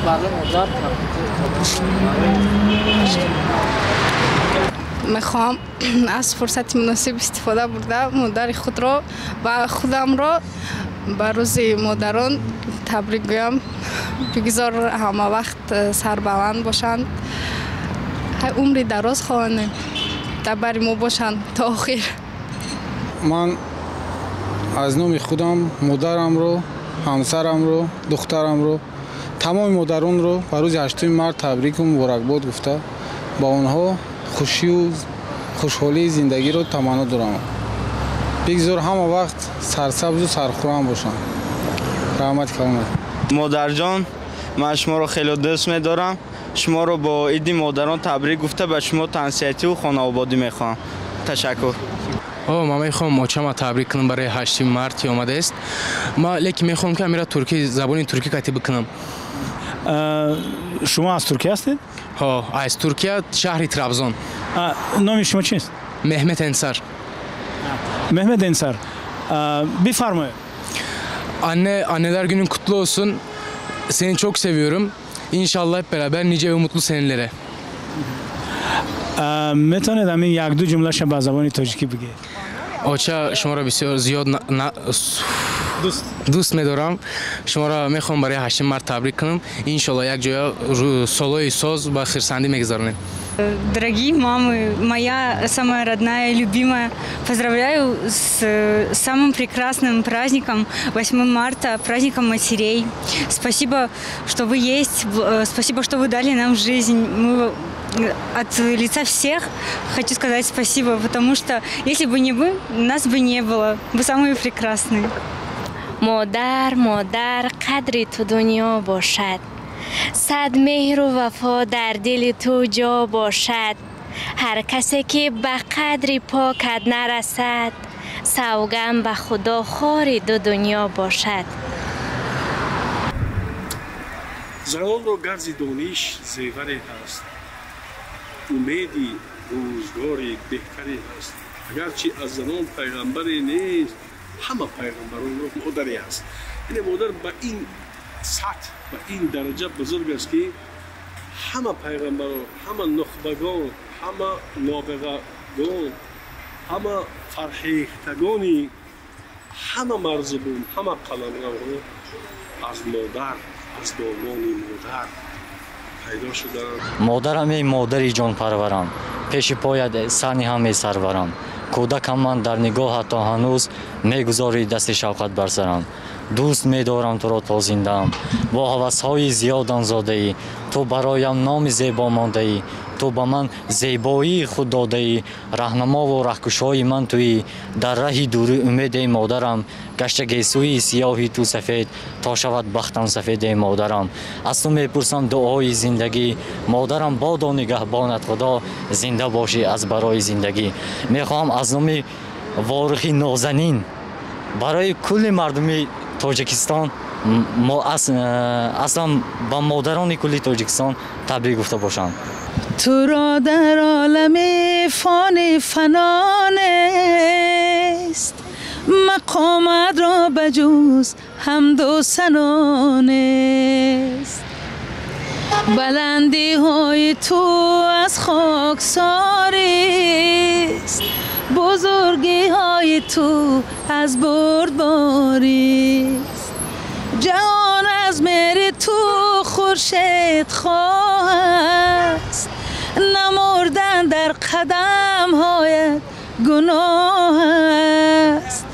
Барои модар. Мехоҳам аз фурсати муносиб истифода бурда модари худро ва худамро ба рӯзи модарон табрик гӯям. Бигзор ҳама вақт сарбаланд бошанд, умри дароз хоҳонем, дар бари мо бошанд то охир. Ман аз номи худам модарамро, ҳамсарамро, духтарамро, тамоми модаронро ба рӯзи 8 март табрику муборакбод гуфта, ба онҳо хушию хушҳолии зиндагиро таманно дорам. Бигзор ҳама вақт сарсабзу сархурам бошанд. Раҳмати калон. Модарҷон, ман шуморо хеле дӯст медорам. Шуморо бо иди модарон табрик гуфта, ба шумо тансиҳативу хонаободӣ мехоҳам. Ташаккур. Ман мехоҳам очама табрик кунам барои 8 март ки омадааст. Ман лекин мехоҳам ки амира туркӣ, забони туркӣ катиб кунам. Шумо аз Туркия ҳастед? Ҳо, аз Туркия, шаҳри Трабзон. Номи шумо чист? Меҳмет Энсар. Меҳмет Энсар, бифармоед. Anne, anneler günün kutlu olsun. Seni çok seviyorum. İnşallah hep beraber nice ve mutlu senelere. Метавонед ҳамин як-ду ҷумлаша ба забони тоҷикӣ бигӯед? Оча, шуморо бисёр зиёд дӯст медорам. Шуморо мехоҳам барои 8 март табрик кунам. Иншолло як ҷоя солҳои соз ба хирсандӣ мегузаронем. Дорогие мамы, моя самая родная и любимая, поздравляю с самым прекрасным праздником 8 марта, праздником матерей. Спасибо, что вы есть, спасибо, что вы дали нам жизнь. Мы от лица всех хочу сказать спасибо, потому что если бы не вы, нас бы не было. Вы самые прекрасные. Модар, модар, қадри ту дунё бошад. Сад меҳру вафо дар дили ту ҷо бошад. Ҳар касе ки ба қадри покат нарасад, савган ба Худо хори ду дунё бошад. Занонро гарзи дониш зеваре ҳаст, умеди рӯзгори беҳтаре ҳаст. Агарчи аз занон пайғамбаре нест, ҳама пайғамбаронро модаре ҳаст. Яъне модар ба ин сатҳ, ба ин дараҷа бузург аст, ки ҳама пайғамбарон, ҳама нухбагон, ҳама нобиғагон, ҳама фарҳехтагони ҳама марзубун, ҳама қаламравҳо аз модар, аз домони модар пайдо шуданд. Модарам, эй модари ҷонпарварам, пеши поят сани ҳам месарварам. Кӯдакам ман дар нигоҳат то ҳанӯз мегузорӣ дасти шавқат бар сарам. Дӯст медорам туро то зиндаам, бо ҳавасҳои зиёдам зодаӣ. Ту бароям номи зебо мондаӣ, ту ба ман зебоии худ додаӣ. Раҳнамову раҳкушои ман туӣ, дар раҳи дурӣ умед, эй модарам. Гашта гесӯи сиёҳи ту сафед, то шавад бахтам сафед, эй модарам. Аз ту мепурсам дуои зиндагӣ, модарам, бодо нигаҳбонат Худо, зинда бошӣ аз барои зиндагӣ. Мехоҳам аз номи Ворухи нозанин барои кулли мардуми Тоҷикистон, аслан ба модарони кулли Тоҷикистон табрик гуфта бошам. Туро дар олами фони фано нест, мақоматро ба ҷуз ҳамду сано нест. Баландиҳои ту аз хоксорист, бузургиҳои ту аз бурдборист. Ҷаҳон аз меҳри ту хуршед хоҳаст, намурдан дар қадамҳоят гуноҳ